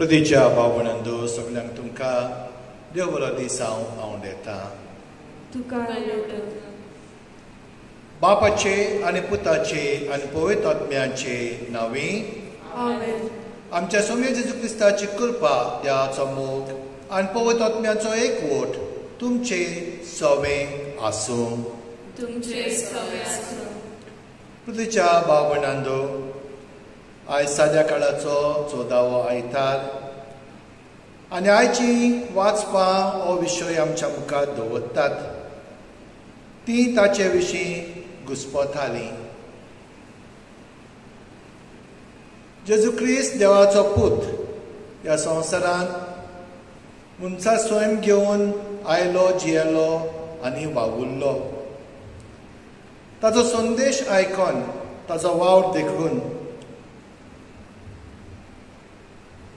प्रदेच्या भाव-भयणांनो सगल्यांक तुमकां देव बरो दीस हांव आवडटा. तुका बापाचे आनी पुताचे आनी पवित्र आत्म्याचे नांवे आमेन. आमच्या स्वामी जेजू क्रिस्ताची कृपा, देवाचो मोग आनी पवित्र आत्म्याचो एकवट तुमचे सवे आसूं. तुमचे सवे आसूं. पृथ्वीच्या भाव-भयणांनो, आयज साद्या काळाचो 14वो आयतार आनी आयची वाचपां हो विशय आमच्या मुखार दवरतात. ती ताचे विशीं घुस्पताली. जेजू क्रिस्त देवाचो पूत ह्या संवसारांत मनशा स्वयं घेवन आयलो, जियेलो आनी वावुरलो. ताचो संदेश आयकून, ताचो वावर देखून,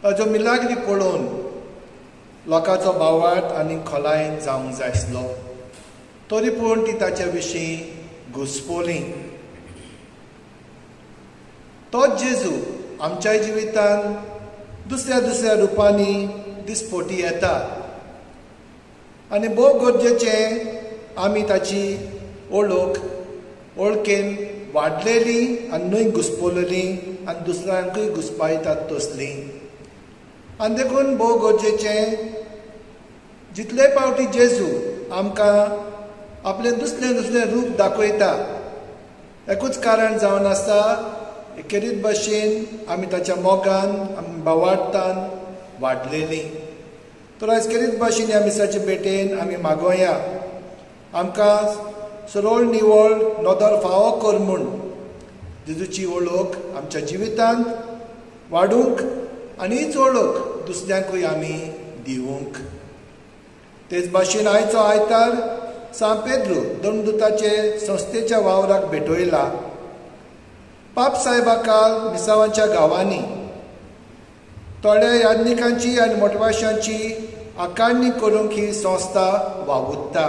ताजो मिलाग्री पळोवन लोकांचो भावार्थ आनी खोलायेन जावंक जाय आसलो. तरी पूण ती ताचे विशीं घुस्पली. तोच जेजू आमच्याय जिवितान दुसऱ्या दुसऱ्या रुपांनी दिसपटी येता आनी भोव गरजेचें आमी ताची ओळख ओळखेन वाडलेली आनी न्हय घुस्पलेली आनी दुसऱ्यांकूय घुस्पायतात तसली. आनी देखून भोव गरजेचें जितले पावटी जेजू आमकां आपलें दुसरें दुसरें रूप दाखयता, एकूच कारण जावन आसा, एकेरीत भशेन आमी ताच्या मोगान, आमी भावार्थान वाडलेली. तर आयज खेरीत भशेन ह्या मिसाचे भेटेन आमी मागोया, आमकां सरळ निवळ नदर फावो कर म्हूण जेजूची वळख आमच्या जिवितांत वाडूंक आनी हीच वळख दुसऱ्यांकूय आमी दिवंक. तेच भाशेन आयचो आयतार सांत पेद्रू दंडदुताचे संस्थेच्या वावराक भेटयला. पाप साहेबा काल मिसावांच्या गांवांनी थोड्या याज्ञिकांची आनी मोटवाशांची आकारणी करूंक ही संस्था वावुरता.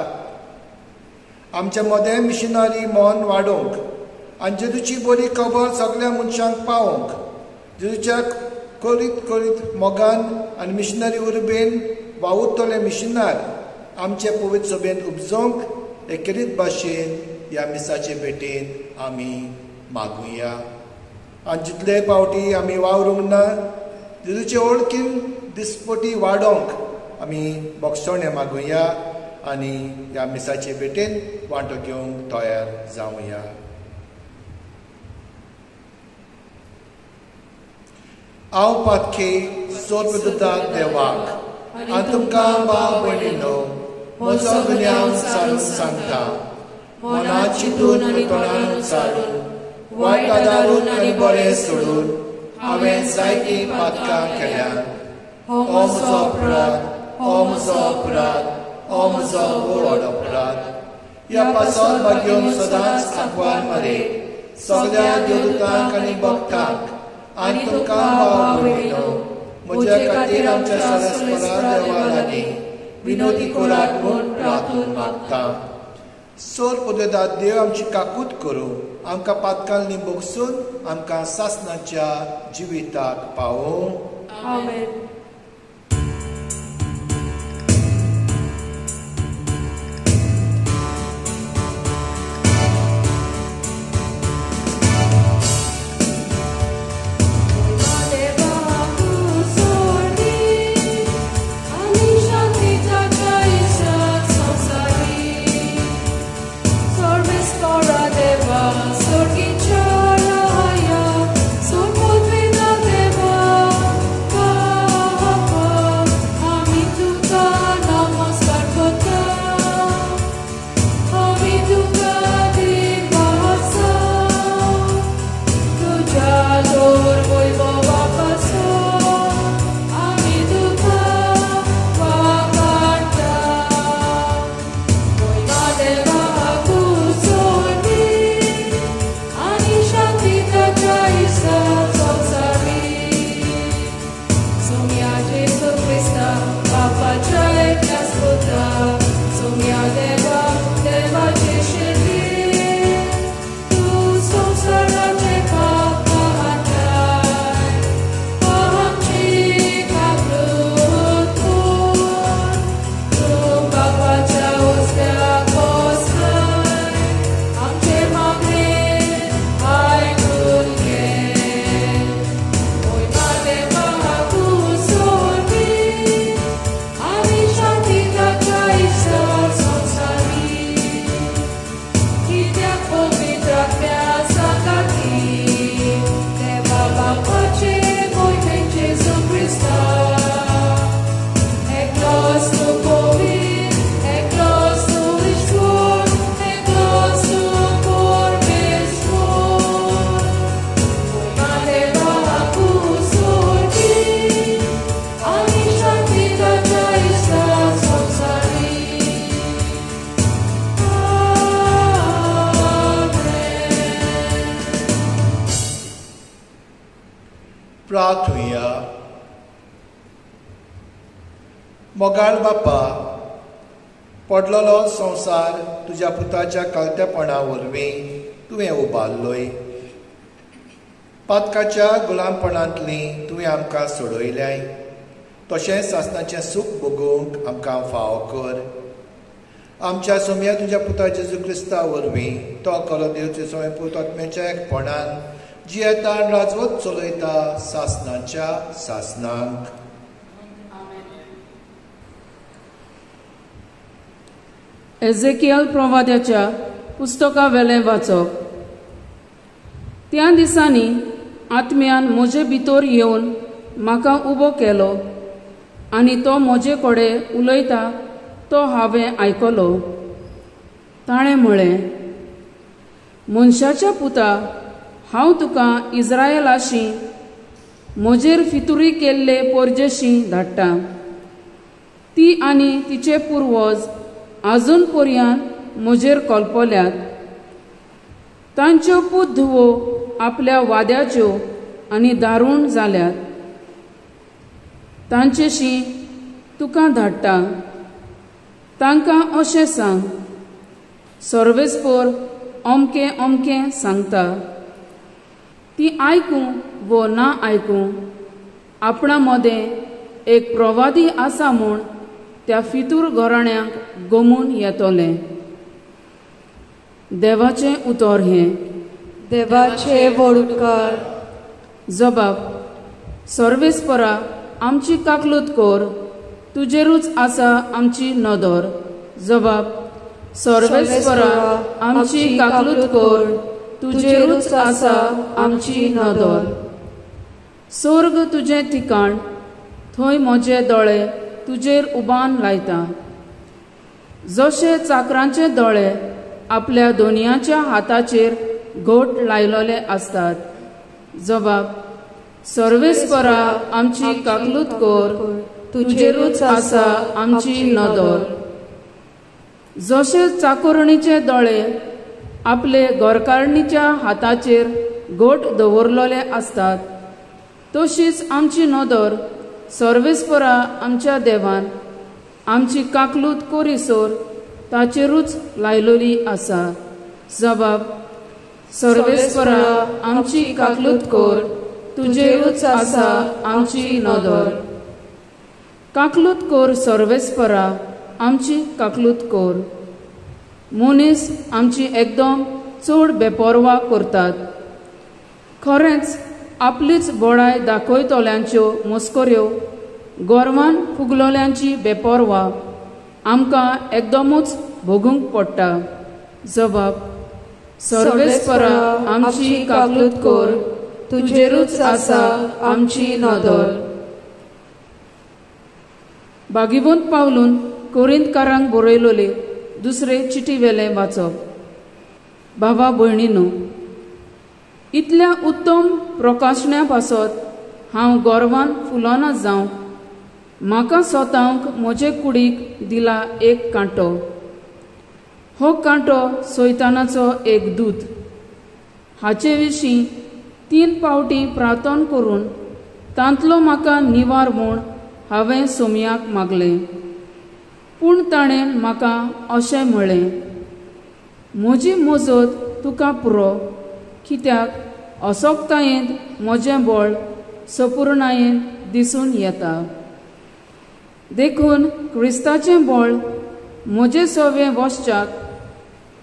आमच्या मदें मिशनरी मन वाडोवंक आनी जेजूची बरी खबर सगल्या मनशांक पावोवंक, जेजूच्या करीत करीत मोगान आनी मिशनरी उर्बेन वावुरतले मिशनार आमचे पवित्र सभेन उपजोवंक एकेरीत भाशेन ह्या मिसाचे भेटेन आमी मागुया. आनी जितले पावटी आमी वावरूंक ना, जेजूचे वळखीन दिसपटी वाडोवंक आमी बोगसणें मागुया आनी ह्या मिसाचे भेटेन वांटो घेवंक तयार जावया. हांव पातखे सोर्पदुता देवाक आनी तुमकां भाव भयणीनो म्हजो गुन्यांव सारून सांगता. मना चिंतून आनी तोंडान उच्चारून, वायट आदारून आनी बरें सोडून हांवें जायतीं पातकां केल्यांत. हो म्हजो अपराध, हो म्हजो अपराध, हो म्हजो व्हड अपराध. ह्या पासत भाग्योन सदांच आंकवार मरे सगल्या देवदूतांक आनी भक्तांक आनी तुमकां भाव भयणीनो म्हज्या खातीर आमच्या सरस्परा देवा लागीं विनोदी करात म्हूण प्रार्थून मागता. सोर पुदेदात देव आमची काकूत करूं, आमकां पातकांनी बोगसून आमकां सासणाच्या जिविताक पावोवं. आमेन. Deva, प्रार्थुया. मोगाळ बापा, पडलेलो संवसार तुज्या पुताच्या कालतेपणा वरवीं तुवें उबारलोय. पातकाच्या गुलामपणांतली तुवें आमकां सोडयल्याय, तशेंच सासणाचें सूख भोगूंक आमकां फावो कर. आमच्या सोम्या तुज्या पुता जेजू क्रिस्ता वरवीं, तो खरो देव तुजो पूत आत्म्याच्या एकपणान जियेता आनी राजवत चलयता सासणाच्या सासणांक. एझेकियल प्रवाद्याच्या पुस्तका वेलें वाचप. त्या दिसांनी आत्म्यान म्हजे भितर येवन म्हाका उबो केलो आनी तो म्हजे कडेन उलयता तो हांवें आयकलो. ताणें म्हळें, मनशाच्या पुता, हांव तुका इस्रायलाशी म्हजेर फितुरी केल्ले पोरजेशी धाडटा. ती आनी तिचे पुर्वज आजून पर्यंत म्हजेर कल्पल्यात. तांच्यो पूत धुवो आपल्या वाद्याच्यो आनी दारूण जाल्यात. तांचेशी तुका धाडटा. तांकां अशें सांग, सर्वेस्पोर अमकें अमकें सांगता. ती आयकूं वो ना आयकूं, आपणा मदें एक प्रवादी आसा म्हूण त्या फितूर घराण्यांक गमून येतलें. देवाचें उतर हें. देवाचे व्हड उपकार. जबाब. सर्वेस्परा, आमची काकलूत कर, तुजेरूच आसा आमची नदर. जबाब. सर्वेस्परा, आमची काकलूत कर, तुजेरूच आसा आमची नदर. स्वर्ग तुजें ठिकाण, थंय म्हजे दोळे तुजेर उबान लायता. जशे चाकरांचे दोळे आपल्या दोनयांच्या हाताचेर घोट लायलेले आसतात. जबाब. सर्वेस्परा, आमची काकलूत कर, तुजेरूच आसा आमची नदर. जशे चाकोरणीचे दोळे आपले गोरकारणीच्या हाताचेर घोट दवरलेले आसतात, तशीच आमची नदर सर्वेस्परा आमच्या देवान आमची काकलूत कोरीसोर ताचेरूच लायलेली आसा. जबाब. सर्वेस्परा, आमची काकलूत कर, तुजेरूच आसा आमची नदर. काकलूत कर सर्वेस्परा, आमची काकलूत कर. मनीस आमची एकदम चड बेपर्वा करतात. खरेंच आपलीच बडाय दाखयतल्यांच्यो मस्कऱ्यो, गोरवान फुगलोल्यांची बेपर्वा आमकां एकदमूच भोगूंक पडटा. जबाब. सर्वेस्परा, आमची काकलूत कर, तुजेरूच आसा आमची नदर. बागिवंत पावलून कोरिंतकारांक बरयलोले दुसरे चिटी वेलें वाचप. भावा भयणीनू, इतल्या उत्तम प्रकाशण्या पासत हांव गोरवान फुलोना जावंक म्हाका सोतावंक म्हजे कुडीक दिला एक कांटो. हो कांटो सैतानाचो एक दूत. हाचे विशीं 3 पावटी प्रार्थना करून तांतलो म्हाका निवार म्हूण हांवें सोमयाक मागलें. पूण ताणें म्हाका अशें म्हळें, म्हजी मजत तुका पुरो, कित्याक असक्तायेंत म्हजें बळ सपुर्णायेन दिसून येता. देखून क्रिस्ताचें बळ म्हजे सवें वसच्याक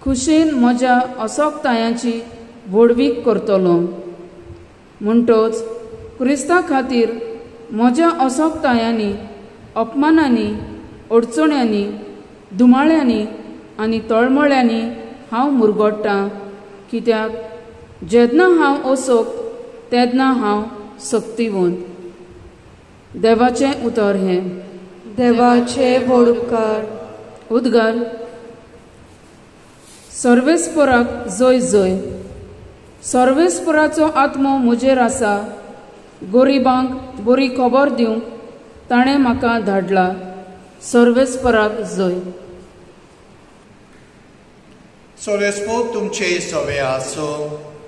खुशेन म्हज्या असक्तायांची व्हडवीक करतलो. म्हणटच क्रिस्ता खातीर म्हज्या असक्तायांनी, अपमानांनी, अडचण्यांनी, धुमाळ्यांनी आनी तळमळ्यांनी हांव मुरगोडटां, कित्याक जेन्ना हांव असोक्त तेन्ना हांव सक्तिवंत. देवाचें उतर हें. देवाचे व्हड उपकार. उद्गार. सर्वेस्पराक जय जय. सर्वेस्पराचो आत्मो म्हजेर आसा, गरिबांक बरी खबर दिवंक ताणें म्हाका धाडला. सर्वेस्पराक जय. सर्वेस्पोर तुमचे सवे आसो.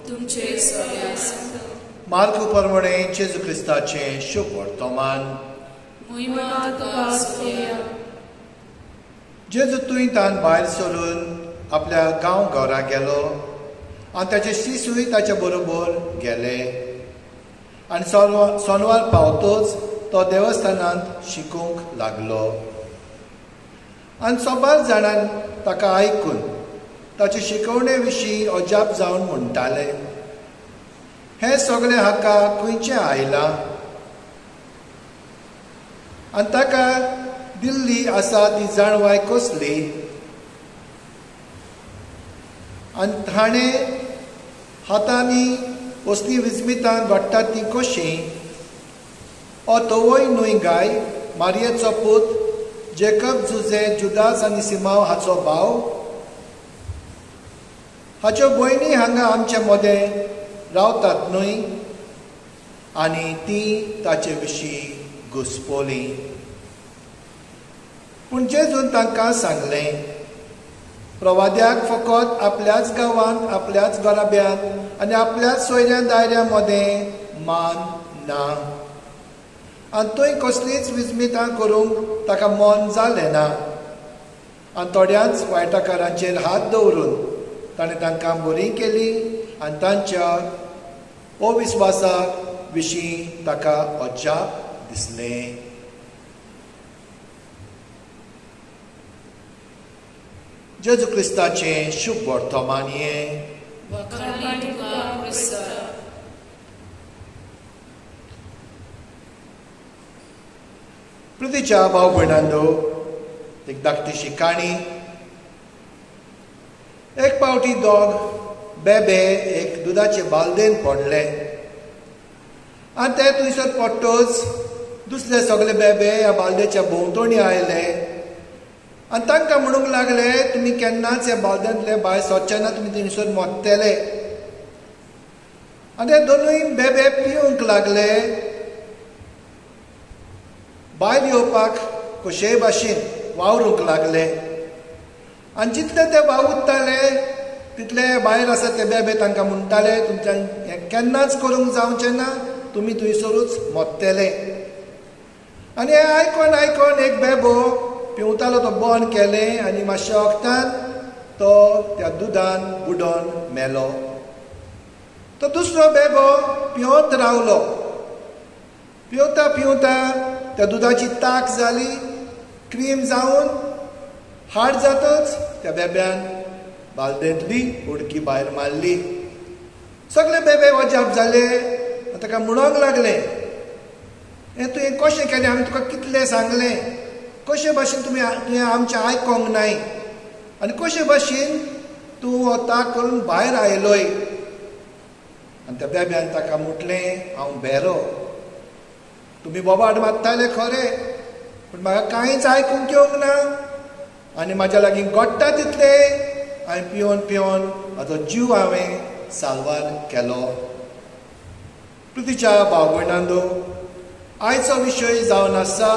तुमचे सवे आसो. मार्कू प्रमाणे जेजू क्रिस्ताचें शुभ वर्तमान. जेजू तुंयतान भायर सरून आपल्या गांव घरा गेलो आनी ताचे शिशूय ताच्या बरोबर गेले आनी सोनवार पावतोच तो देवस्थानांत शिकूंक लागलो आनी सोबार जाणान ताका आयकून ताचे शिकवणे विशीं अजाप जावन म्हणटाले, हें सगळें हाका खंयचें आयलां आनी ताका दिल्ली आसा ती जाणवाय कसली आनी ताणें हातांनी असलीं विस्मितां घडटात तीं कशीं? ओ तोवय न्हय गाय मारयेचो पूत, जेकब, जुजे, जुदास आनी सिमांव हाचो भाव? हाच्यो भयणी हांगा आमचे मदें रावतात न्हय? आनी ती ताचे विशीं घुस्पली. पूण जेजून तांकां सांगलें, प्रवाद्याक फकत आपल्याच गांवांत, आपल्याच घराब्यांत आनी आपल्याच सोयऱ्या दायऱ्या मदें मान ना आनी थंय कसलीच विस्मितां करूंक ताका मन जालें ना. आनी थोड्याच वायटकारांचेर हात दवरून ताणें तांकां बरी केली आनी तांच्या अविस्वासा विशीं ताका अजाप दिसलें. जेजू क्रिस्ताचें शुभ वर्तमान हें. प्रितीच्या भाव भयणांनो, एक धाकटीशी काणी. एक पावटी दोग बेबे एक दुदाचे बालदेन पडले आनी ते थंयसर पडटच दुसरे सगळे बेबे ह्या बालदेच्या भोंवतणी आयले आनी तांकां म्हणूंक लागले, तुमी केन्नाच ह्या बालदेंतले भायर सरचे ना, तुमी थंयसर मरतले. आनी ते दोनूय बेबे पिवंक लागले, भायर येवपाक कशेय भाशेन वावरूंक लागले आनी जितले ते वावुरताले तितले भायर आसा ते बेबे तांकां म्हणटाले, तुमच्यान हें केन्नाच करूंक जावचें ना, तुमी थंयसरूच मरतले. आनी हें आयकोन आयकोन एक बेबो पिवतालो तो बंद केलें आनी मातशा वखदान तो त्या दुदान बुडोन मेलो. तो दुसरो बेबो पिवत रावलो. पिवता पिवता त्या दुदाची ताक जाली, क्रीम जावन हाड जातच त्या बेब्यान बालदेंतली उडकी भायर मारली. सगळे बेबे अजाप जाले, ताका म्हणूंक लागले, हें तुवें कशें केलें? आमी तुका कितलें सांगलें, कशे भाशेन तुवें आमचें आयकोंक नाय आनी कशे भाशेन तूं हो ताक करून भायर आयलोय? आनी त्या बेब्यान ताका म्हटलें, हांव बेरो, तुमी बोबाट मारताले खरें, पूण म्हाका कांयच आयकूंक येवंक ना आनी म्हाज्या लागीं घडटा तितलें हांवें पिवन पिवन म्हाजो जीव हांवें साल्वार केलो. प्रितीच्या भाव भयणांनो, आयचो विशय जावन आसा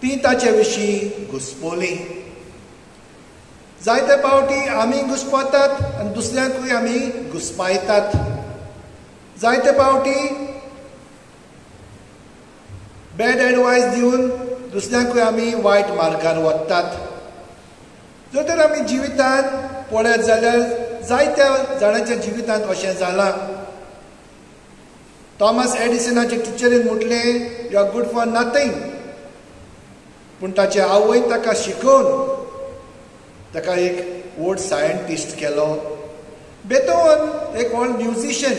ती ताचे विशीं घुस्पली. जायते पावटी आमी घुस्पतात आनी दुसऱ्यांकूय आमी घुस्पायतात. जायते पावटी बॅड एडवायस दिवन दुसऱ्यांकूय आमी वायट मार्गार वतात. जर तर आमी जिवितांत पळयत जाल्यार जायत्या जाणांच्या जिवितांत अशें जालां. थॉमस एडिसनाचे टिचरीन म्हटलें, you are good for nothing. पूण ताचे आवयन ताका शिकोवन ताका एक व्हड सायंटिस्ट केलो. बेतोवन एक व्हड म्युजिशियन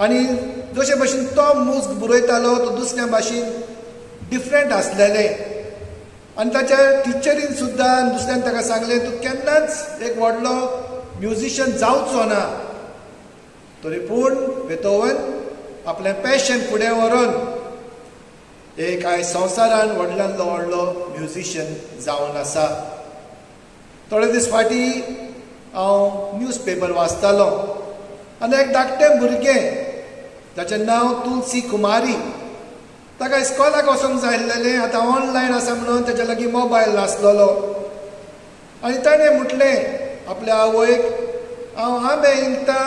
आनी जशे भाशेन तो मुज्क बरयतालो तो दुसऱ्या भाशेन डिफरंट आसलेले आनी ताच्या टिचरीन सुद्दां दुसऱ्यान ताका सांगलें, तूं केन्नाच एक व्हडलो म्युजिशियन जावचो ना. तरी पूण बेतोवन आपलें पॅशन फुडें व्हरून एक आयज संवसारान व्हडल्यांतलो व्हडलो म्युजिशियन जावन आसा. थोडे दीस फाटीं हांव न्यूज पेपर वाचतालो आनी एक धाकटें भुरगें, ताचें नांव तुलसी कुमारी, ताका इस्कॉलाक वचोंक जाय आसलेलें. आतां ऑनलायन आसा म्हणून ताच्या लागीं मोबायल नासलेलो आनी ताणें म्हटलें आपल्या आवयक, हांव आंबे इंकता,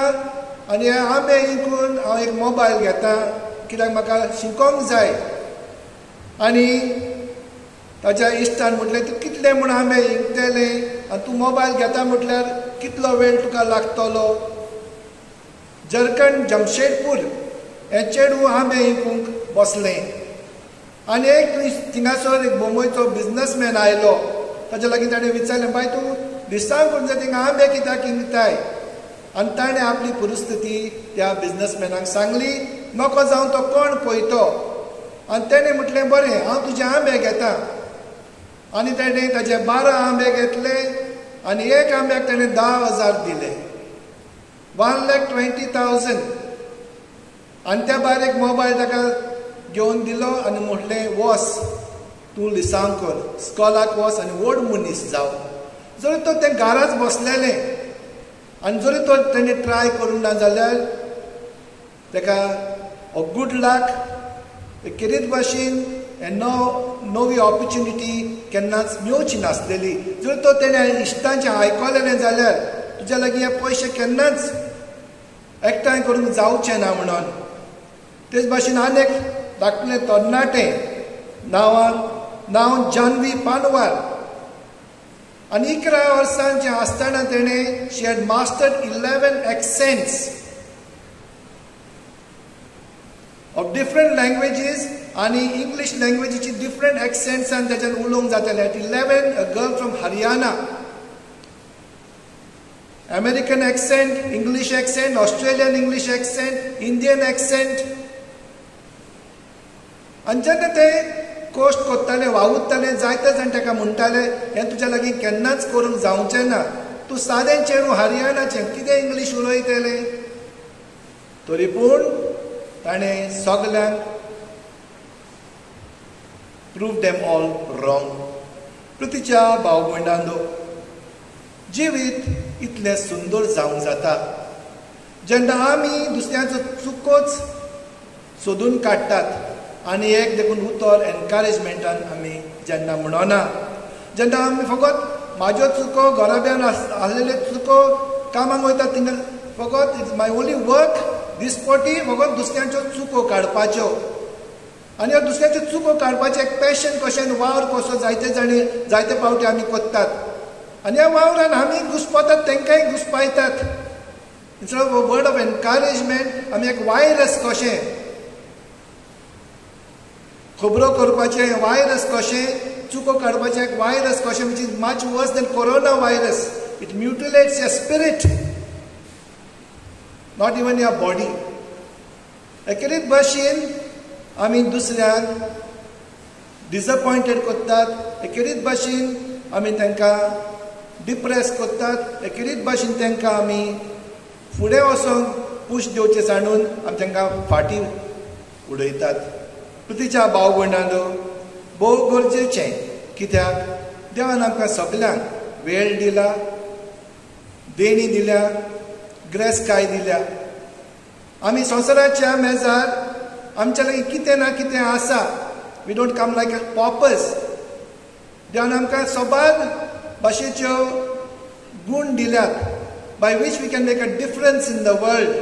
आनी हे आंबे इंकून हांव एक मोबायल घेता कित्याक म्हाका शिकोंक जाय. आनी ताच्या इश्टान म्हटलें तूं कितले म्हूण आंबे इंकतले आनी तूं मोबायल घेता म्हटल्यार कितलो वेळ तुका लागतलो. जरखंड जमशेदपूर हें चेडूं आंबे इंकूंक बसलें आनी एक दीस थिंगासर एक बोंबयचो बिजनसमॅन आयलो. ताच्या लागीं ताणें विचारलें, बाय तूं लिसांव करून जाय थिंगा आंबे कित्याक इंकताय? आनी ताणें आपली परिस्थिती त्या बिजनसमॅनाक सांगली. नको जावन तो कोण पळयतो. आनी तेणें म्हटलें बरें हांव तुजे आंबे घेता. आनी तेणें ताजे 12 आंबे घेतले आनी एक आंब्याक तेणें 10,000 दिले, 1,20,000. आनी त्या भायर एक मोबायल ताका घेवन दिलो आनी म्हटलें वस तूं लिसांव कर, स्कॉलाक वस आनी व्हड मनीस जाव. जरी तो तें घराच बसलेलें आनी जरी तो तेणें ट्राय करूंक ना जाल्यार ताका गूड लक खेरीत भाशेन नवी ऑपर्च्युनिटी केन्नाच मेवची नासलेली. जर तो तेणें इश्टांचें आयकलेलें जाल्यार तुज्या लागीं हे पयशे केन्नाच एकठांय करूंक जावचे ना म्हणून. तेच भाशेन आनी एक धाकटुलें तरणाटें नांव जान्हवी पानवार आनी 11 वर्सांचें आसतना तेणें she had mastered 11 accents of different languages आनी इंग्लीश लँग्वेजीची डिफरंट एक्सेंट्सान ताच्यान उलोवंक जातालें. At 11 a girl from Haryana, American accent, English accent, Australian English accent, Indian accent. आनी जेन्ना ते कोश्ट कोत्ताले वावुरताले जायते जाण ताका म्हणटाले हें तुज्या लागीं केन्नाच करूंक जावचें ना, तूं सादें चेडूं हरियाणाचें कितें इंग्लीश उलयतलें. तरी पूण ताणें सगल्यांक प्रूव देम ऑल रॉंग. पृथ्वीच्या भाव भयणांनो, जिवीत इतलें सुंदर जावंक जाता जेन्ना आमी दुसऱ्यांचो चुकोच सोदून काडटात आनी एक देखून उतर एनकरेजमेंटान आमी जेन्ना म्हणना, जेन्ना आमी फकत म्हाज्यो चुको घराब्यान आसलेल्यो चुको कामाक वयता थिंगा फकत it's my only work दिसपटी फकत दुसऱ्यांच्यो चुको काडपाच्यो. आनी ह्यो दुसऱ्यांच्यो चुको काडपाचें एक पॅशन कशें वावर कसो जायते जाणी जायते फावटी आमी कोत्तात आनी ह्या वावरान आमी घुसपतात तांकांय घुसपायतात. Instead of a word of encouragement आमी एक वायरस कशें खबरो करपाचें, वायरस कशें चुको काडपाचें एक वायरस कशें which is much worse than corona virus. It mutilates your spirit, not even your body. एकेरीत भाशेन आमी दुसऱ्यांक डिसअपॉयंटेड करतात, एकेरीत भाशेन आमी तांकां डिप्रेस करतात, एकेरीत भाशेन तांकां आमी फुडें वचोंक पूश दिवचें सांडून आमी तांकां फाटीं उडयतात. पृथ्वीच्या भाव भयणांनो, भोव गरजेचें कित्याक देवान आमकां सगल्यांक वेळ दिला, देणी दिल्या, ग्रेसकाय दिल्या. आमी संवसाराच्या मेजार आमच्या लागीं कितें ना कितें आसा. We don't come like a paupers. देवान आमकां सबार भाशेच्यो गूण दिल्यात by which we can make a difference in the world,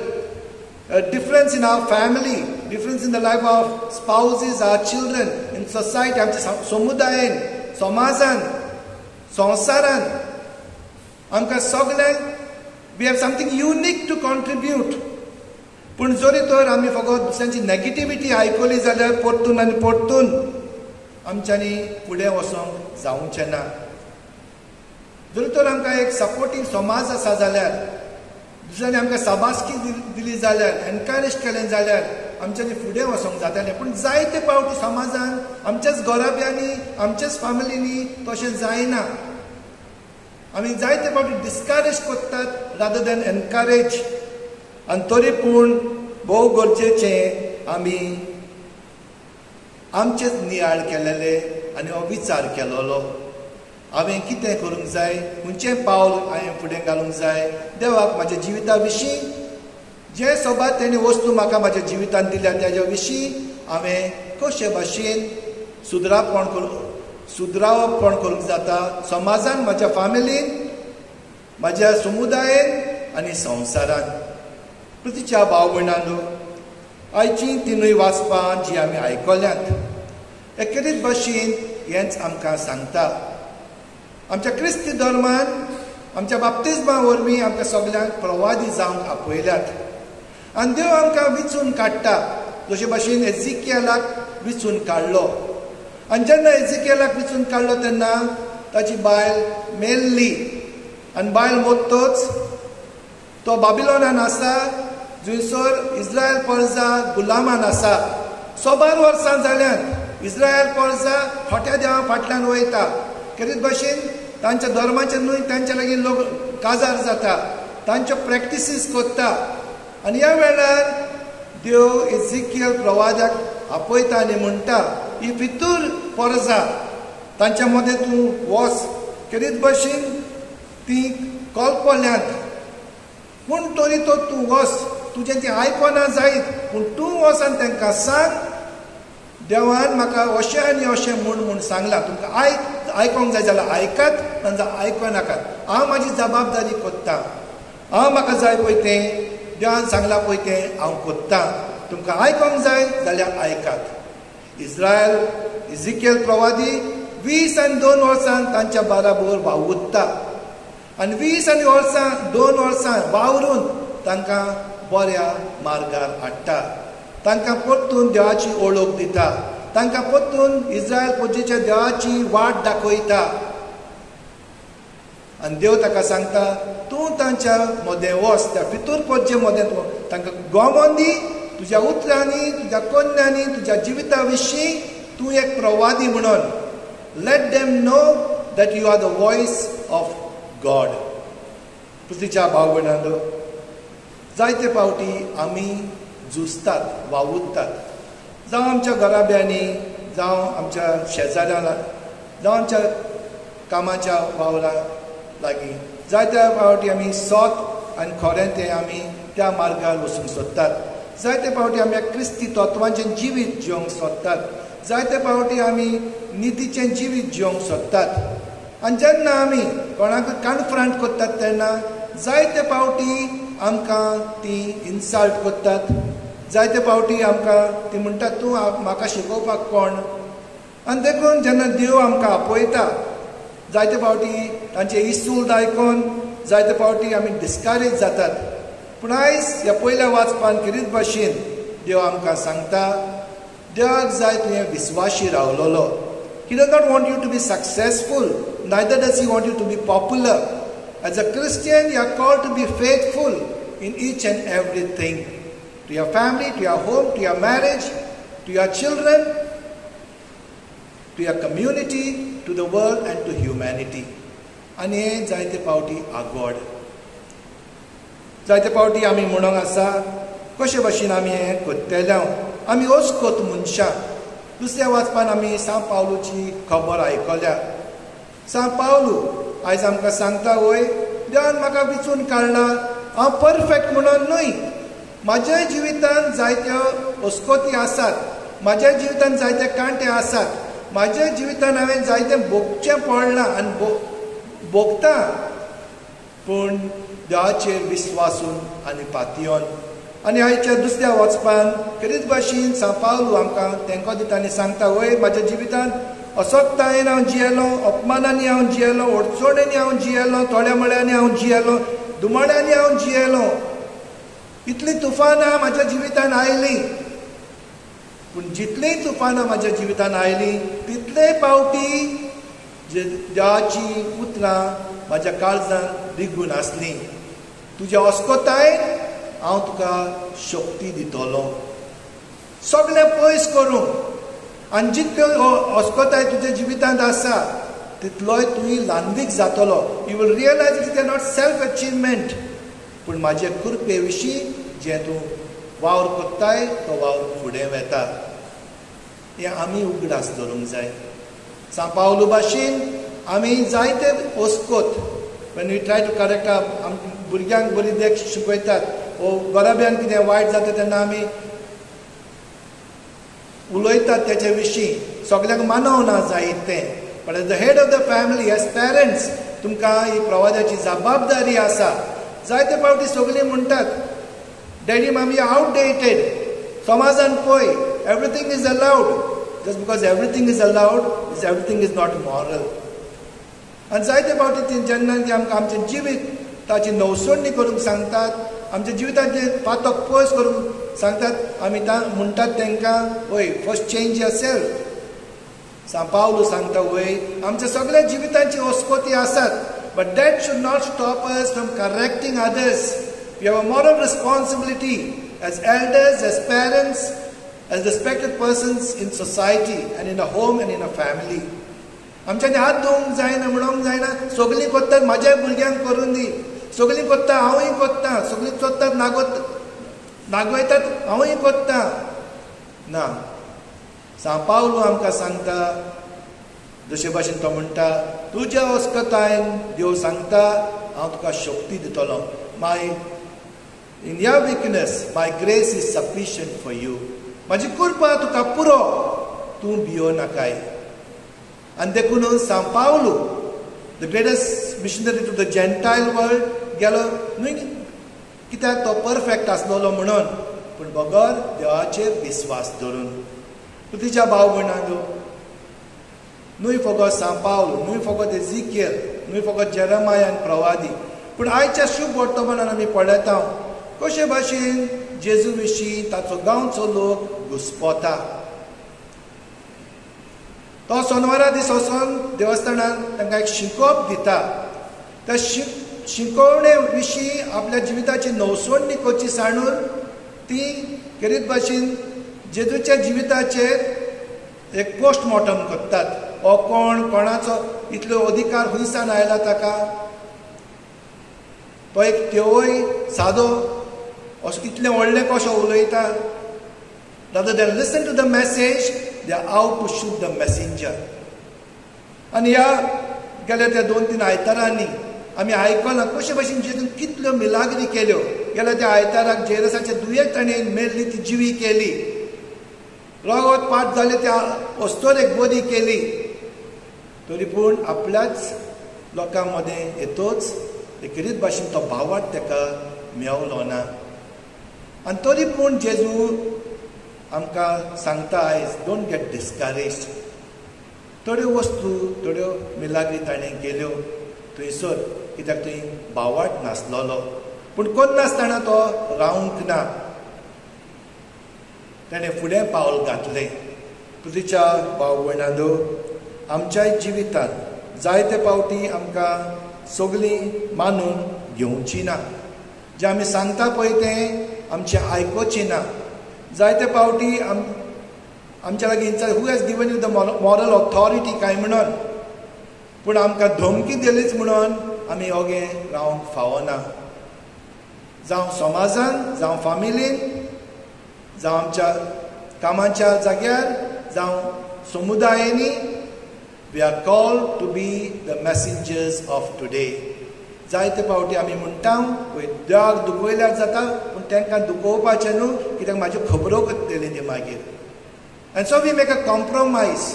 a difference in our family, difference in the life of spouses, our children, in society, आमच्या समुदायेन, समाजान, संवसारान आमकां सगल्यांक we have something unique to contribute. पूण जरी तर आमी फकत दुसऱ्यांची नेगेटिविटी आयकली जाल्यार परतून आनी परतून आमच्यांनी फुडें वचोंक जावचें ना. जरी तर आमकां एक सपोर्टींग समाज आसा जाल्यार, दुसऱ्यांनी आमकां शाबासकी दिली जाल्यार, एनकरेज केलें जाल्यार आमच्यांनी फुडें वचोंक जातालें. पूण जायते फावटी समाजान आमच्याच घराब्यांनी, आमच्याच फामिलींनी तशें जायना. आमी जायते फावटी डिस्करेज करतात रादर दॅन एनकरेज. आनी तरी पूण भोव गरजेचें आमी आमचेच नियाळ केलेले आनी हो विचार केलोलो हांवें कितें करूंक जाय, खंयचें पावल हांवें फुडें घालूंक जाय. देवाक म्हाज्या जिविता विशीं जे सोबात तेणी वस्तू म्हाका म्हाज्या जिवितांत दिल्या तेज्या विशीं हांवें कशे भाशेन सुदरावपण करूंक जाता समाजान, म्हाज्या फामिलीन, म्हाज्या समुदायेन आनी संवसारान. पृथ्वीच्या भाव भयणांनो, आयची तिनूय वाचपां जी आमी आयकल्यांत एकेरीत भाशेन हेंच आमकां सांगता. आमच्या क्रिस्ती धर्मान आमच्या बाप्तिज्मा वरवीं आमकां सगल्यांक प्रवादी जावंक आपयल्यात आनी देव आमकां विचून काडटा, जशे भाशेन एझिकियलाक विचून काडलो. आनी जेन्ना एझिकियलाक विचून काडलो तेन्ना ताची बायल मेल्ली आनी बायल मोत्तोच तो बाबिलोनान आसा, जंयसर इस्रायल परजा गुलामान आसा. सोबार वर्सां जाल्यान इस्रायल परजा खोट्या देवा फाटल्यान वयता, केरीत भाशेन तांच्या धर्माचे न्हय तांच्या लागीं लोक काजार जाता, तांच्यो प्रॅक्टिसीस करता. आनी ह्या वेळार देव एझिकियल प्रवाद्याक आपयता आनी म्हणटा, ही फितूर परजा तांच्या मदें तूं वच, केरीत भाशेन ती कल्पल्यांत, पूण तरी तो तूं वच, तुजें तें आयकना जायत, पूण तूं वच आनी तांकां सांग देवान म्हाका अशें आनी अशें म्हूण म्हूण सांगलां, तुमकां आयकोंक जाय जाल्यार आयकात, नाजाल्यार आयको नाकात, हांव म्हाजी जबाबदारी कोत्तां, हांव म्हाका जाय पळय तें देवान सांगलां पळय तें हांव कोत्तां, तुमकां आयकोंक जाय जाल्यार आयकात. इस्रायल इजिकियल प्रवादी 22 वर्सां तांच्या बाराबर वावुरता आनी 22 वर्सां वावरून तांकां बऱ्या मार्गार हाडटा, तांकां परतून देवाची ओळख दिता, तांकां परतून इस्रायल पुजेच्या देवाची वाट दाखयता. आनी देव ताका सांगता, तूं तांच्या मदें वच, त्या फितूर पोजे मदें तूं तांकां गोमोन दी, तुज्या उतरांनी तुज्या कोन्यांनी तुज्या जिविता विशीं तूं एक प्रवादी म्हणून. Let them know that you are the voice of God. पृथ्वीच्या भाव भयणांनो, जायते फावटी आमी झुजतात, वावुरतात, जावं आमच्या घराब्यांनी, जावं आमच्या शेजाऱ्यां, जावं आमच्या कामाच्या वावरा लागीं, जायत्या फावटी आमी सत आनी खरें तें आमी त्या मार्गार वचूंक सोदतात. जायते फावटी आमी क्रिस्ती तत्वांचें जिवीत जिवंक सोदतात, जायते फावटी आमी नितीचें जिवीत जिवंक सोदतात. आनी जेन्ना आमी कोणाक कन्फ्रंट करतात तेन्ना जायते फावटी आमकां ती इन्सल्ट करतात, जायते फावटी आमकां ती म्हणटात तूं म्हाका शिकोवपाक कोण. आनी देखून जेन्ना देव आमकां आपयता जायते फावटी तांचे इसूल्द आयकून जायते फावटी आमी डिस्करेज जातात. पूण आयज ह्या पयल्या वाचपान खेरीत भाशेन देव आमकां सांगता, देवाक जाय तुवें विस्वाशी रावलोलो. He does not want you to be successful, neither does he want you to be popular. As a Christian, you are called to be faithful in each and everything. To your family, to your home, to your marriage, to your children, to your community, to the world and to humanity. आनी हें जायते फावटी आगोड, जायते फावटी आमी म्हणूंक आसा कशे भाशेन आमी हें करतले, आमी अस्कोत मनशां. दुसऱ्या वाचपान आमी सांव पावलूची खबर आयकल्या. सांव पावलू आयज आमकां सांगता, वय देवान म्हाका विचून काडला, हांव परफेक्ट म्हणून न्हय, म्हाज्या जिवितान जायत्यो अस्कोती आसात, म्हाज्या जिवितान जायते कांटे आसात, म्हाज्या जिवितान हांवें जायतें भोगचें पडलां आनी भोगता, पूण देवाचेर विस्वासून आनी पातयोन. आनी आयच्या दुसऱ्या वाचपान खेरीत भाशेन सांव पावलू आमकां तेंको दिता आनी सांगता, वय म्हाज्या जिवितान असक्तायेन हांव जियेलो, अपमानांनी हांव जियेलो, अडचणेंनी हांव जियेलो, थोड्या मळ्यांनी हांव जियेलो, दुमाळ्यांनी हांव जियेलो, इतलीं तुफानां म्हाज्या जिवितान आयलीं, पूण जितलीं तुफानां म्हाज्या जिवितान आयलीं तितले फावटी देवाची उतरां म्हाज्या काळजान रिगून आसलीं. तुज्या अस्कोतायेन हांव तुका शक्ती दितलो सगळें पयस करूंक. आनी जितल्यो अस्कोताय तुज्या जिवितांत आसा तितलोय तुवें ल्हानवीक जातलो. You will realise it is not self achievement, पूण म्हाजे कृपे विशीं जें तूं वावर कोत्ताय तो वावर फुडें वेता. हें आमी उगडास दवरूंक जाय. सांव पावलू भाशेन आमी जायते अस्कोत, when we try to correct भुरग्यांक बरी देख शिकयतात वो घराब्यान कितें वायट जाता तेन्ना आमी उलयतात तेचे विशीं, सगल्यांक मानवना जायत तें. But as the head of the family, as parents, तुमकां ही प्रवादाची जबाबदारी आसा. जायते फावटी सगळीं म्हणटात डॅडी मामी आवटडेटेड, समाजान पळय everything is allowed. Just because everything is allowed is everything is not moral. आनी जायते फावटी ती जेन्ना ती आमकां आमचें जिवीत ताची नवसोडणी करूंक सांगतात, आमच्या जिविताचें पातक पयस करूंक सांगतात, आमी म्हणटात तांकां वय फर्स्ट चेंज your self. सांव पावलू सांगता वय आमच्या सगळ्या जिवितांची ओस्कोती आसात, but that should not stop us from correcting others. We have a moral responsibility as elders, as parents, as respected persons in society and in a home and in a family. आमच्यांनी हात धुवंक जायना, म्हणूंक जायना सगळीं कोत्तात म्हाज्या भुरग्यांक करून दी, सगळीं कोत्ता हांवूय कोत्ता, सगळीं कोत्तात नागवयतात हांवूय कोत्ता ना. सांव पावलू आमकां सांगता, जशे भाशेन तो म्हणटा तुज्या अस्कतायन देव सांगता हांव तुका शक्ती दितलो. My in your weakness my grace is sufficient for you. म्हाजी कृपा तुका पुरो, तूं भियो नाकाय. आनी देखून सांव Pavlu the greatest missionary to the Gentile world गेलो न्हय कित्याक तो परफेक्ट आसलेलो म्हणून, पूण बगर देवाचेर विस्वास धरून. तुज्या भाव भयणांनो, न्हय फकत सांव पावलू, न्हय फकत एझिकियल, न्हय फकत जेरमाया आनी प्रवादी, पूण आयच्या शुभ वर्तमानान आमी पळयता कशे भाशेन जेजू विशीं ताचो गांवचो लोक घुस्पता. तो सोनवारा दीस वचोन देवस्थानान तांकां एक शिकोवप दिता. त्या शिकोवणे विशीं आपल्या जिविताची नवसोडणी करची सांडून ती खेरीत भाशेन जेजूच्या जिविताचेर एक पोस्टमॉर्टम करतात. हो कोण, कोणाचो इतलो अधिकार खंयसान आयला ताका, तो एक त्योय सादो असो इतलें व्हडलें कसो उलयता. Rather than listen to the message, they are out to shoot the messenger. आनी ह्या गेल्या त्या 2-3 आयतारांनी आमी आयकलां कशे भशेन जेजून कितल्यो मिलाग्री केल्यो. गेल्या त्या आयताराक जेरसाच्या दुयेंत ताणें मेल्ली ती जिवी केली, रगत पाट जालें त्या अस्तोरेक बरी केली, तरी पूण आपल्याच लोकां मदें येतोच खेरीत भाशेन तो भावार्थ ताका मेवलो ना. आनी तरी पूण जेजू आमकां सांगता आयज, don't get discourage. थोड्यो वस्तू, थोड्यो मिलाग्री ताणें केल्यो थंयसर कित्याक थंय भावार्थ नासलेलो, पूण करनासतना तो रावंक ना, ताणें फुडें पावल घातलें. तुज्या भाव भयणांनो, आमच्याय जिवितांत जायते फावटी आमकां सगळीं मानून घेवची ना, जें आमी सांगता पळय तें आमचें आयकुचें ना. जायते फावटी आमच्या लागीं who has given you the moral authority काय म्हणून, पूण आमकां धमकी दिलीच म्हणून आमी ओगे रावंक फावना. जावं समाजान, जावं फामिलीन, जावं आमच्या कामाच्या जाग्यार, जावं समुदायांनी, we are called to be the messengers of today. जायते फावटी आमी म्हणटा पळय देवाक दुखयल्यार जाता, पूण तांकां दुखोवपाचें न्हू कित्याक म्हाज्यो खबरो करतली ती मागीर. And so we make a compromise.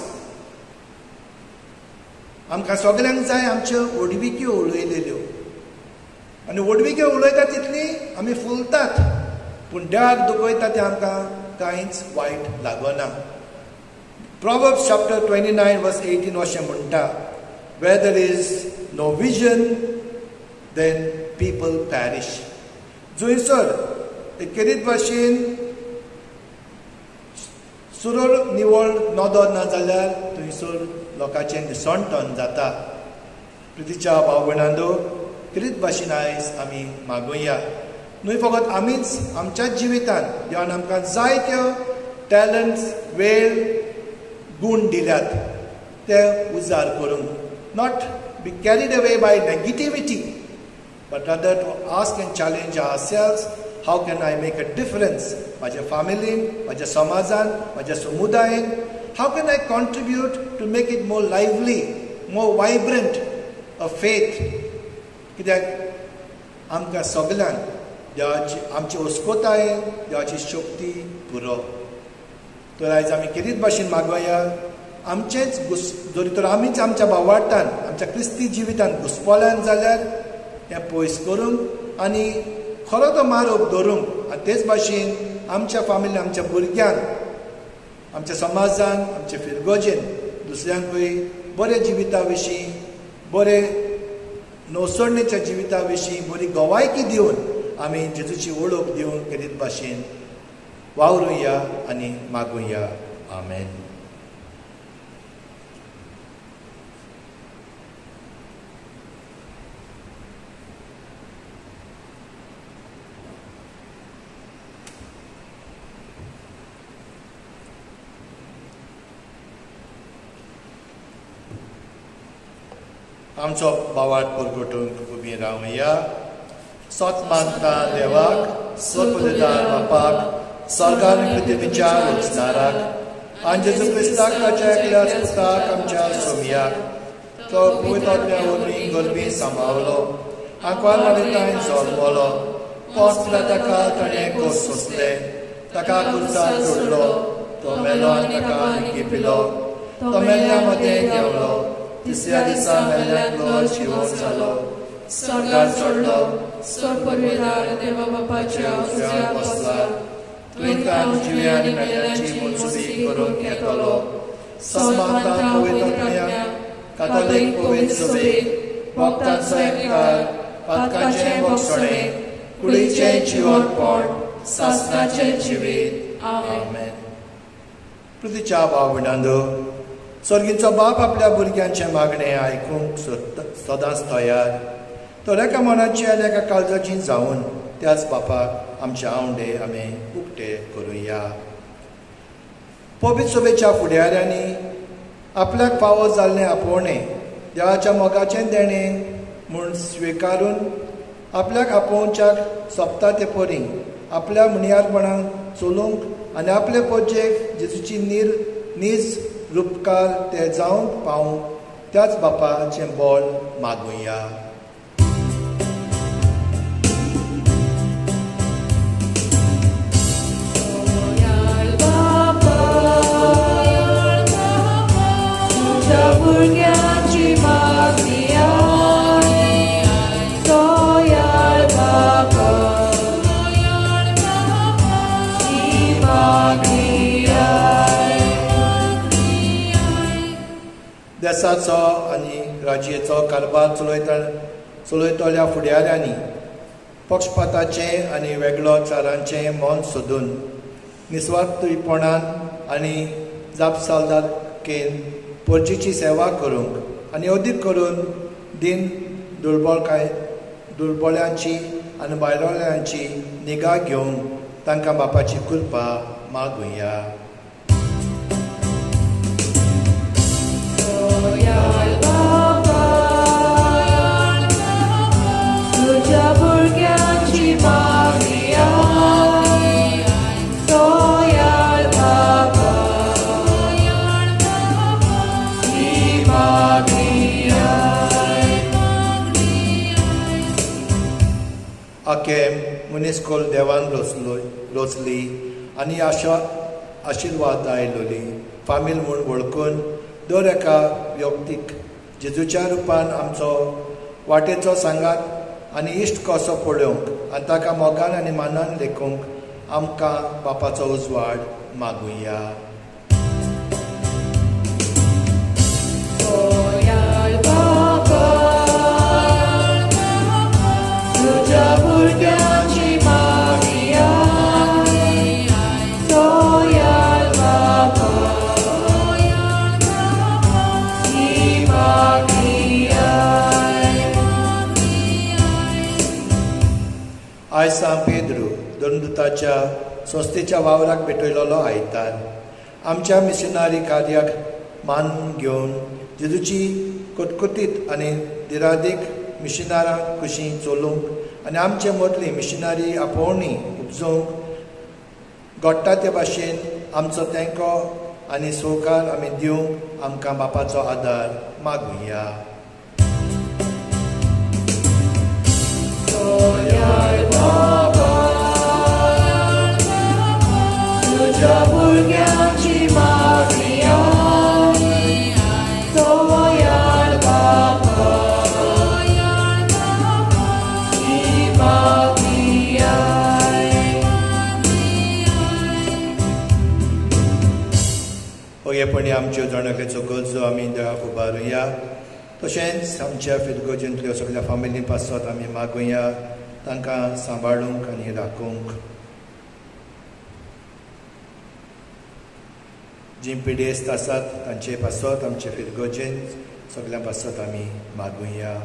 आमकां सगल्यांक जाय आमच्यो व्हडविक्यो उलयलेल्यो, आनी व्हडविक्यो उलयता तितली आमी फुलतात, पूण देवाक दुखयता तें आमकां कांयच वायट लागना. Proverbs chapter 29 verse 18 अशें म्हणटा, where there is no vision then people perish. जंयसर एक खेरीत भाशेन सुरळ निवळ नदर ना जाल्यार थंयसर लोकांचें निसणटण जाता. प्रितीच्या भाव भयणांनो, खेरीत भाशेन आयज आमी मागुया, न्हय फकत आमीच आमच्याच जिवितांत देवान आमकां जायत्यो टॅलंट्स, वेळ, गुण दिल्यात, ते उजार करूंक, not be carried away by negativity, but rather to ask and challenge ourselves, how can I make a difference म्हाज्या फामिलीन, म्हाज्या समाजान, म्हाज्या समुदायेन. How can I contribute to make it more lively, more vibrant a faith. कित्याक आमकां सगल्यांक देवाची, आमची अस्कोतायेन देवाची शक्ती पुरो. तर आयज आमी खेरीत भाशेन मागोया, आमचेंच जरी तर आमीच आमच्या भावार्थान, आमच्या क्रिस्ती जिवितान घुस्पल्यान जाल्यार हें पयस करूंक आनी खरो तो मार्ग धरूंक आनी तेच भाशेन आमच्या फामिलीन, आमच्या भुरग्यांक, आमच्या समाजान, आमच्या फिरगोजेन दुसऱ्यांकूय बऱ्या जिविता विशीं, बरे नवसरणेच्या जिविता विशीं बरी गवायकी दिवन आमी जेजूची वळख दिवन खेरीत भाशेन वावरुया आनी मागुया. आमेन. आमचो बावाट परगटूंक उबी रावया. सत मानता देवाक, सत बापाक, सरकार पृथ्वीच्या रचणाराक आनी जेजू क्रिस्ताक ताच्या एकल्याच पुताक आमच्या सोमयाक, तो पवित्र वरवीं गर्भी सांबावलो, आंकवार मारितांय जल्मलो, पोसला ताका ताणें कोस सोंसले, ताका कुर्सार जोडलो, तो मेलो आनी ताका लिपिलो, तो मेल्ल्या मदें घेवलो, तिसऱ्या दिसा मेल्ल्यांतलो जिवो जालो, स्वर्गार चडलो, देवा बापाच्या उजव्या बसला, तुवें तांक जिव्या आनी मेल्ल्यांची मुनसुबी करून घेतलो. सस्मानता पवित्र आत्म्याक, कातोलीक पवित्र सभेक, भक्तांचो एकठार, पातकाचें भोगसणें, कुडीचें जिवनपण, सासणाचें जिवीत. आमेन. पृथ्वीच्या भाव भयणांनो, सर्गीचो बाप आपल्या भुरग्यांचें मागणें आयकूंक सदांच तयार. तर एका मनाची आनी एका काळजाची जावन त्याच बापाक आमचे आंवडे आमी उक्ते करुया. पवित्र सभेच्या फुडाऱ्यांनी आपल्याक फावो जाल्लें आपोवणें देवाच्या मोगाचें देणें म्हूण स्विकारून आपल्याक आपोवच्याक सोंपता ते परी आपल्या मुनियारपणाक चलूंक आनी आपले पोजेक जेजूची नीज रुपकार ते जावंक पावूंक त्याच बापाचें बळ मागुया. भुरग्यांची मागणी दयाळ बाबा, ही मागणी. देसाचो आनी राज्येचो कारभार चलयतल्या फुडाऱ्यांनी पक्षपाताचें आनी वेगळोचारांचें मन सोदून निस्वार्थीपणान आनी जापसालदारकेन परजीची सेवा करूंक आनी अदीक करून दीन दुर्बळ्यांची आनी बायलोळ्यांची निगा घेवंक तांकां बापाची कृपा मागुया. तुझ्या भुरग्यांची मागणी दयाळ बाबा, ही मागणी. आके मनीसकोल देवान रचली आनी आशिर्वाद आयलोली फामील म्हूण वळखून दर एका व्यक्तीक जेजूच्या रुपान आमचो वाटेचो सांगात आनी इश्ट कसो पळोवंक आनी ताका मोगान आनी मानान लेखूंक आमकां बापाचो उजवाड मागुया. तुझ्या भुरग्यांची मागणी दयाळ बाबा, ही मागणी. आयज सांत पेद्रू धर्मदूताच्या संस्थेच्या वावराक भेटयलेलो आयतार आमच्या मिशनरी कार्याक मान घेवन जेजूची कटकटीत आनी दिरादीक मिशनारां कुशी चलोवंक आनी आमचे मदली मिशनरी आपोवणी उपजोवंक घडटा ते भाशेन आमचो तेंको आनी सहकार आमी दिवंक आमकां बापाचो आदार मागुया. तुझ्या भुरग्यांची मागणी दयाळ बाबा, ही मागणी. मोगेपणी आमच्यो जाणवकेचो गरजो आमी देवाक उबारुया. तशेंच आमच्या फिरगोजेंतल्यो सगळ्या फामिली पासत आमी मागुया तांकां सांबाळूंक आनी राखूंक. जीं पिडेस्त आसात तांचे पासत आमचे फिरगोजेन सगळ्यां पासत आमी मागुया.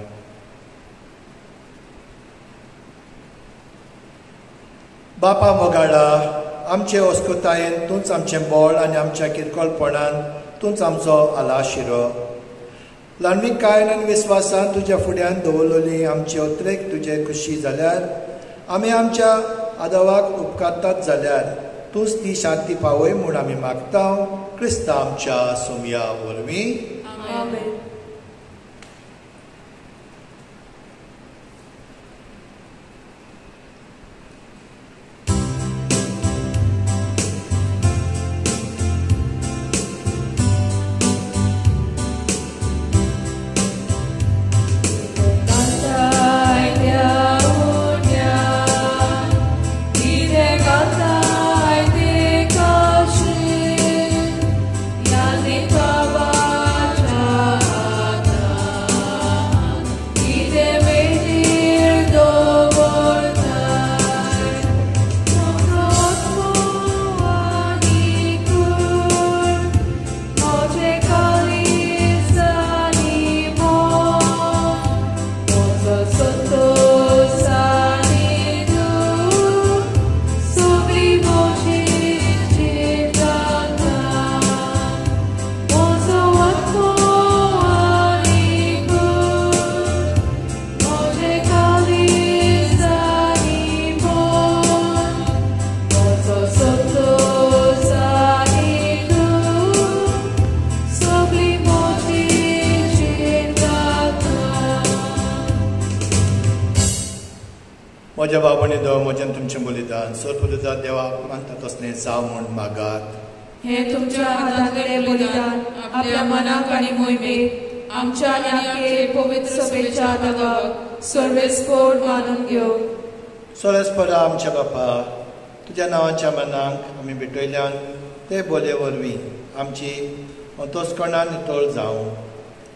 बापा मोगाळा, आमचे अस्कृतायेन तूंच आमचें बळ आनी आमच्या किरकोळपणान तूंच आमचो आलाशिरो. ल्हानविकायेन आनी विस्वासान तुज्या फुड्यान दवरलेली आमचे उतरेक तुजे खुशी जाल्यार आमी आमच्या आदवाक उपकारतात जाल्यार तूंच ती शांती पावय म्हूण आमी मागता क्रिस्ता आमच्या सोमया वरवीं. आमेन. म्हज्या बाबांनी देव म्हज्यान तुमचें बलिदान सोर देवाक मानता तसलें जावं म्हूण मागात. हें तुमच्या हातांतलें बलिदान आपल्या मनाक आनी मोहिमेक आमच्या आनी आमचे पवित्र सभेच्या आदावाक सर्वेस्पोर मानून घेवं. सोरेस्परा आमच्या बापा, तुज्या नांवाच्या मनाक आमी भेटयल्यान ते बोले वरवीं आमची अंतस्करणां नितळ जावं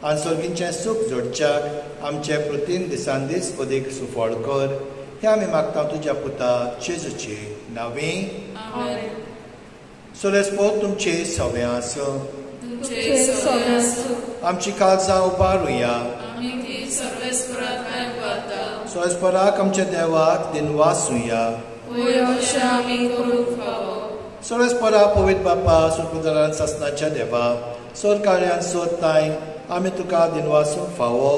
आनी सर्गीचें सूख जोडच्याक आमचे प्रतिन दिसान दीस अदीक सुफळ कर. हें आमी मागता तुज्या पुता जेजूचे नांवी. सोलेस्पोत तुमचे सवे आसूं. आमची काळजां उबारुया. सोलेस्पराक आमच्या देवाक दिनवासुया. सोलेस्परा पवित्र बापा सुरपुदरान सासनाच्या देवा सोरकार्यान सोदताय आमी तुका दिनवासूंक फावो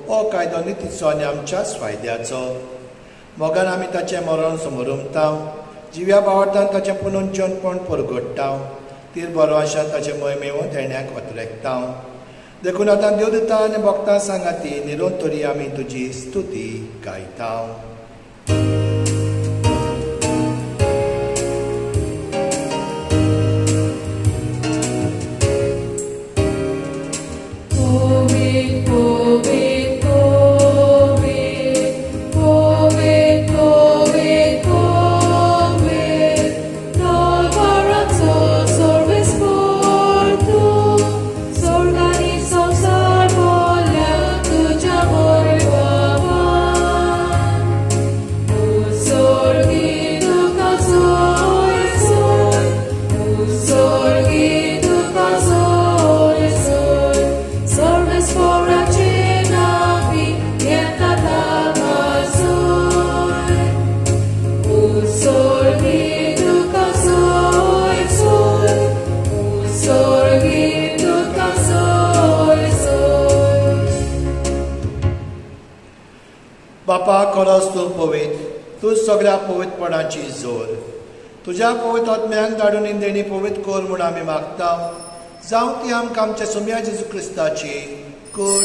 हो कायदो नितीचो आनी आमच्याच फायद्याचो. मोगान आमी ताचें मरण समरुमता, जिव्या बावटान ताचें पुनून जेवणपण परगडटा, तीर बरो आशान ताचें मोहिमेवन देण्याक अत्रेकता. देखून आतां देव दिता आनी भक्तां सांगाती निरोध तरी आमी तुजी स्तुती गायता. बापा खरोच तूं पवित्र, तूं सगळ्या पवित्रपणाची जोर. तुज्या पवित्र आत्म्याक धाडून इंदेणी पवित्र कर म्हूण आमी मागता. जावं ती आमकां आमच्या सोम्या जेजू क्रिस्ताची कूड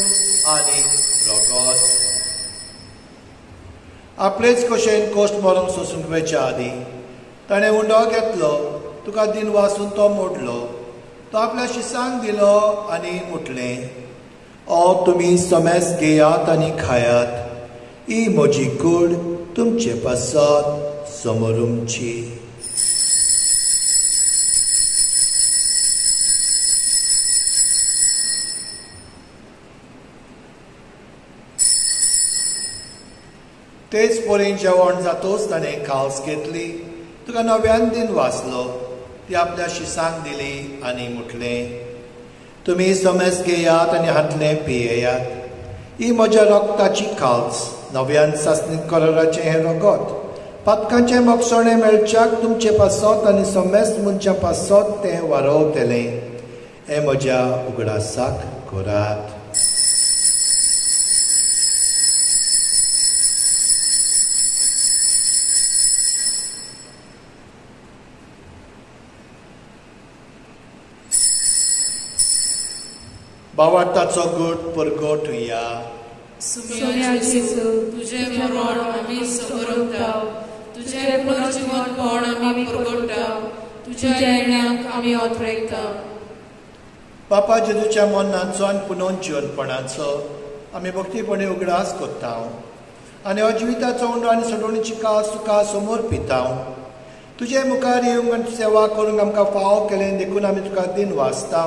आनी रगत. आपलेच कशेन कोश्ट मरूंक सोसूंक वेच्या आदीं ताणें उंडो घेतलो, तुका दिन वासून तो मोडलो, तो आपल्या शिसांक दिलो आनी म्हटलें, ओ तुमी समेस घेयात आनी खायात, ही म्हजी कूड तुमचे पासत समोरुमची. तेच परीन जेवण जातोच ताणें कावस घेतली, तुका नव्यान दिन वाचलो, ती आपल्या शिसांक दिली आनी म्हटलें, तुमी समेस घेयात आनी हांतलें पियेयात. ही म्हज्या रक्ताची काल्स, नव्यान सासणीक कराराचें हें रगत. पातकांचें मोगसणें मेळच्याक तुमचे पासत आनी समेस्त मनशां पासत तें वारोवतलें. हें म्हज्या उगडासाक करात. बावार्थाचो गूट परगट या. सोम्या जेजू, तुजें मरण आमी समरवता, तुजें पुनर्जीवनपण आमी परगट्टा, तुज्या येण्याक आमी ओतरेकता. बापा जेजूच्या मरणाचो आनी पुनर्जीवनपणाचो आमी भक्तीपणी उगडास करता आनी अजिविताचो उंडो आनी सोडवणीची कास तुका समोर पिता. तुजे मुखार येवंक आनी सेवा करूंक आमकां फावो केलें देखून आमी तुका दिन वाचता.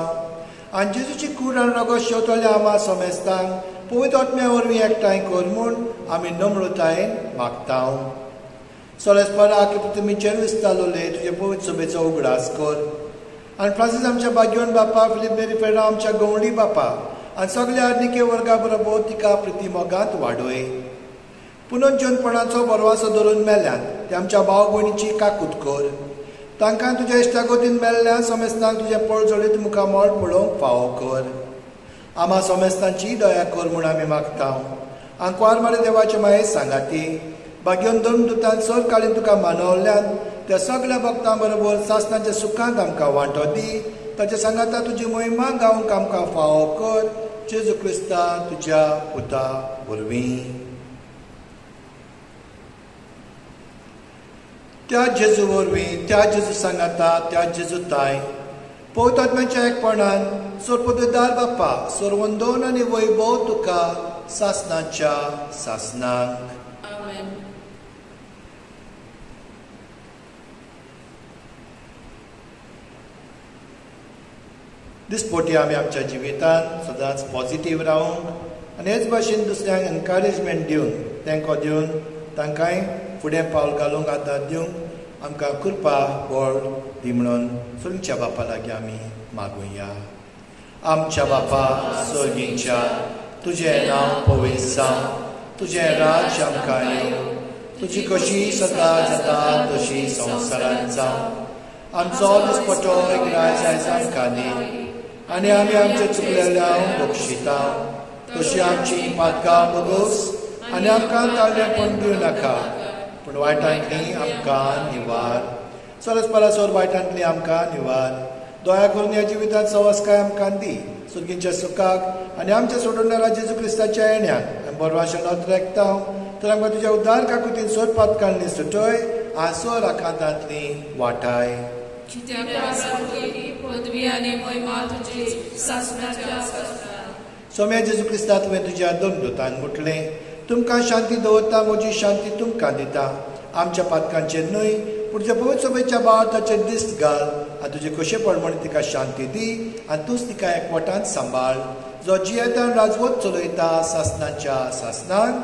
आनी जेजूची कूड आनी रगत शेवतल्या आमा समेस्तांक पवित्र आत्म्या वरवीं एकठांय कर म्हूण आमी नम्रतायेन मागता. सोलेस्पराक तुमी चेर विस्तारले तुजे पवित्र सभेचो उगडास कर. आनी फ्रांसीस आमच्या भाग्यवन बापा, फिलीप मेरी फेरा आमच्या गवंडी बापा आनी सगल्या आर्निके वर्गा बरोबर तिका प्रिती मोगांत वाडय. पुनर्जीवनपणाचो बरवासो धरून मेल्यान ते आमच्या भाव भयणीची काकूत कर. तांकां तुज्या इश्टागतीन मेल्ल्या समेस्तांक तुजें पळजोळीत मुखामळ पळोवंक फावो कर. आमा समेस्तांची दया कर म्हूण आमी मागता. आंकवार मारे देवाचे माये सांगाती भाग्योन दोन दुतान सरकालीन तुका मानवल्यान त्या सगळ्या भक्तां बरोबर सासणाच्या सुखांत आमकां वांटो दी. ताच्या सांगाता तुजी मोहिमा गावंक आमकां फावो कर. जेजू क्रिस्ता तुज्या पुता वरवीं. त्या जेजू वरवीं, त्या जेजू सांगाता, त्या जेजू ताय पवित्र आत्म्याच्या एकपणान सोरपदार बाप्पा सोरवंदोन आनी वैभव तुका सासणाच्या सासणाक. आमेन. दिसपोटी आमी आमच्या जिवितांत सदांच पॉझिटीव रावूंक आनी हेच भाशेन दुसऱ्यांक एनकरेजमेंट दिवन, तेंको दिवन तांकांय फुडें पावल घालूंक आदार दिवंक आमकां कृपा बळ दी म्हणून सोगींच्या बापा लागीं आमी मागुया. आमच्या बापा सोगींच्या, तुजें नांव पवित्र जावं, तुजें राज्य आमकां येवं, तुजी कशी सदां जाता तशी संवसारांत जावं. आमचो दिसपटो एक राज आयज आमकां दी आनी आमी आमचे चुकलेल्या बक्षिता तशी आमची पातकां बगोस आनी आमकां ताळेपण दिवं नाका, पूण वायटांतली आमकां निवार. सरस परासोर वायटांतली आमकां निवार. दया करून ह्या जिवितांत सवसकाय आमकां दी, सुर्गींच्या सुखाक आनी आमच्या सोडवणारा जेजू क्रिस्ताच्या येण्याक आमी बरवाशेन अत्रेकता. तर आमकां तुज्या उद्धार काकुतीन सोद पातकांनी सुटय आसो राखांतांतली वाटाय. पदवी आनी महिमा तुजी सासणाच्या सासणाक. सोम्या जेजू क्रिस्ता, तुवें तुज्या दोन दुतांक म्हटलें, तुमकां शांती दवरता, म्हजी शांती तुमकां दिता. आमच्या पातकांचेर न्हय पूण तुज्या पवित्र सभेच्या बाळाचेर दिस्त घाल आनी तुजे कशे प्रमाणे तिका शांती दी आनी तूंच तिका एकवटान सांबाळ, जो जियेता राजवत चलयता सासणाच्या सासणाक.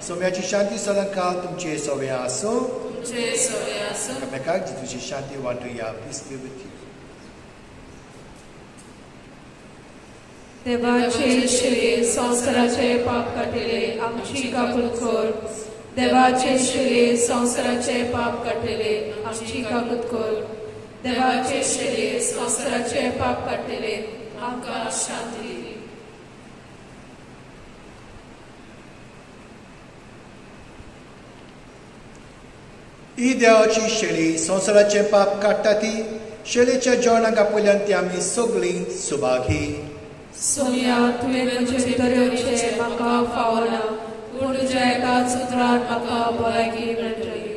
सोम्याची शांती सदांकाळ तुमचे सवे आसूं. एकामेकाक तुजी शांती वांटुया. Peace be with you. देवाचे शिरे संवसाराचे पाप काडटले आमची काकूत कर. देवाचे शिरे संवसाराचे पाप काडटले आमची काकूत कर. देवाचे शिरे संवसाराचे पाप काडटले आमकां शांती दी. ही देवाची शेळी संवसाराचे पाप काडटा ती शेळीच्या जेवणाक आपल्यान ती आमी सगळीं सुभागी. सोम्या, तुवें म्हजे भितर येवचें म्हाका फावना, पूण तुज्या एकाच उतरान म्हाका भलायकी मेळटली.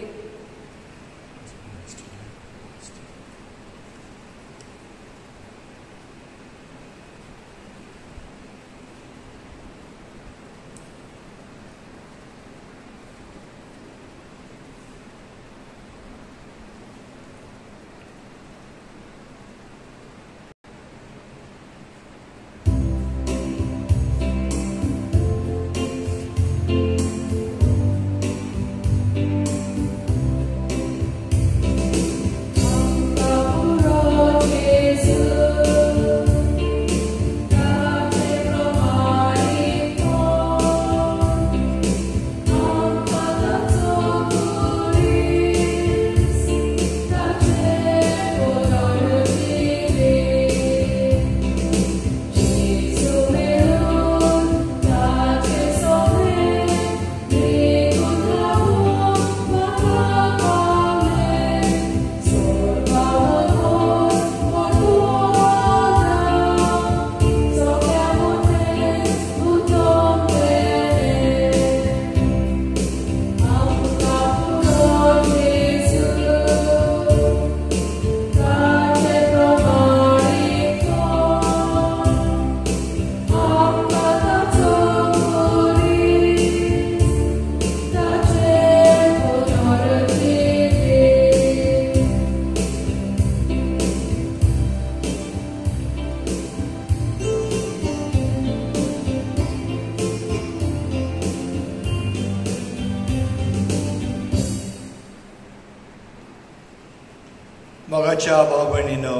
मोगाच्या भाव भयणीनो,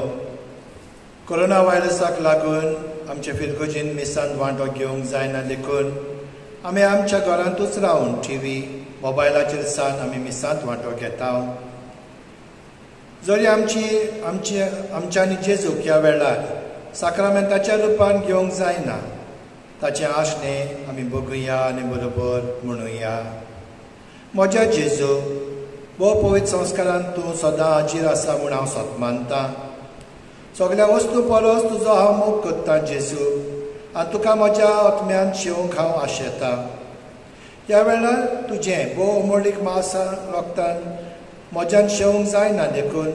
कोरोना व्हायरसाक लागून आमचे फिरगोजीन मिसांत वांटो घेवंक जायना देखून आमी आमच्या घरांतूच रावन टी व्ही मोबायलाचेर सान आमी मिसांत वांटो घेता. जरी आमची आमची आमच्यांनी जेजूक ह्या वेळार साक्रामेंताच्या रुपान घेवंक जायना, ताचें आशणें आमी बघुया आनी बरोबर म्हणुया. म्हज्या जेजू, भोव पवित्र संस्कारान तूं सदां हाजीर आसा म्हूण हांव सत मानतां. सगल्या वस्तू परस तुजो हांव मोग करतां जेजू, आनी तुका म्हज्या आत्म्यान शेवंक हांव आशेतां. ह्या वेळार तुजें भोव अमोलीक मांसा रक्तान म्हज्यान शेवंक जायना देखून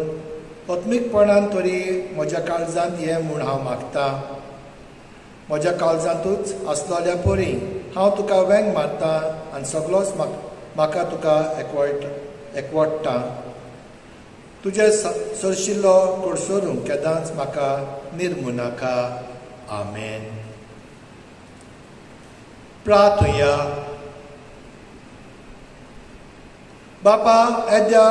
आत्मीकपणान तरी म्हज्या काळजांत ये म्हूण हांव मागतां. म्हज्या काळजांतूच आसलोल्या परी हांव तुका वेंग मारतां आनी सगलोच म्हाका तुका एकवटता. तुजे सरशिल्लो कडसरूंक केदांच म्हाका निर्मू नाका. आमेन. प्रार्थुया. बापा, येद्या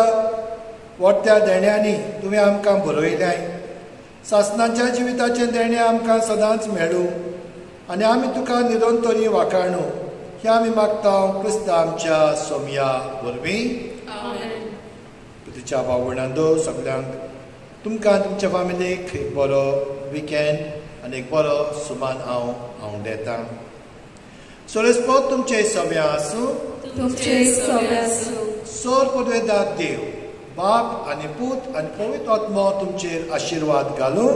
व्हडत्या देण्यांनी तुवें आमकां बरयल्याय. सासणाच्या जिविताचें देणें आमकां सदांच मेळूं आनी आमी तुका निरंतरी वाखाणू हें आमी मागता क्रिस्ता आमच्या सोमया वरवीं. तुच्या भाव सगल्यांक, तुमकां तुमच्या फामिलीक एक बरो विकेंड आनी एक बरो सुमान हांव आंवडेतां. सोरेस्पोत तुमचे सव्या आसूं, तुमचे सव्या आसूं. सोर पुर्वेदार देव बाप आनी पूत आनी पवित्र आत्मो तुमचेर आशिर्वाद घालूं.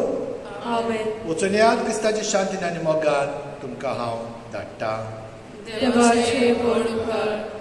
आमेन. वचुनयात क्रिस्ताच्या शांतीन आनी मोगान तुमकां हांव धाडटा. देवाचे व्हड उपकार.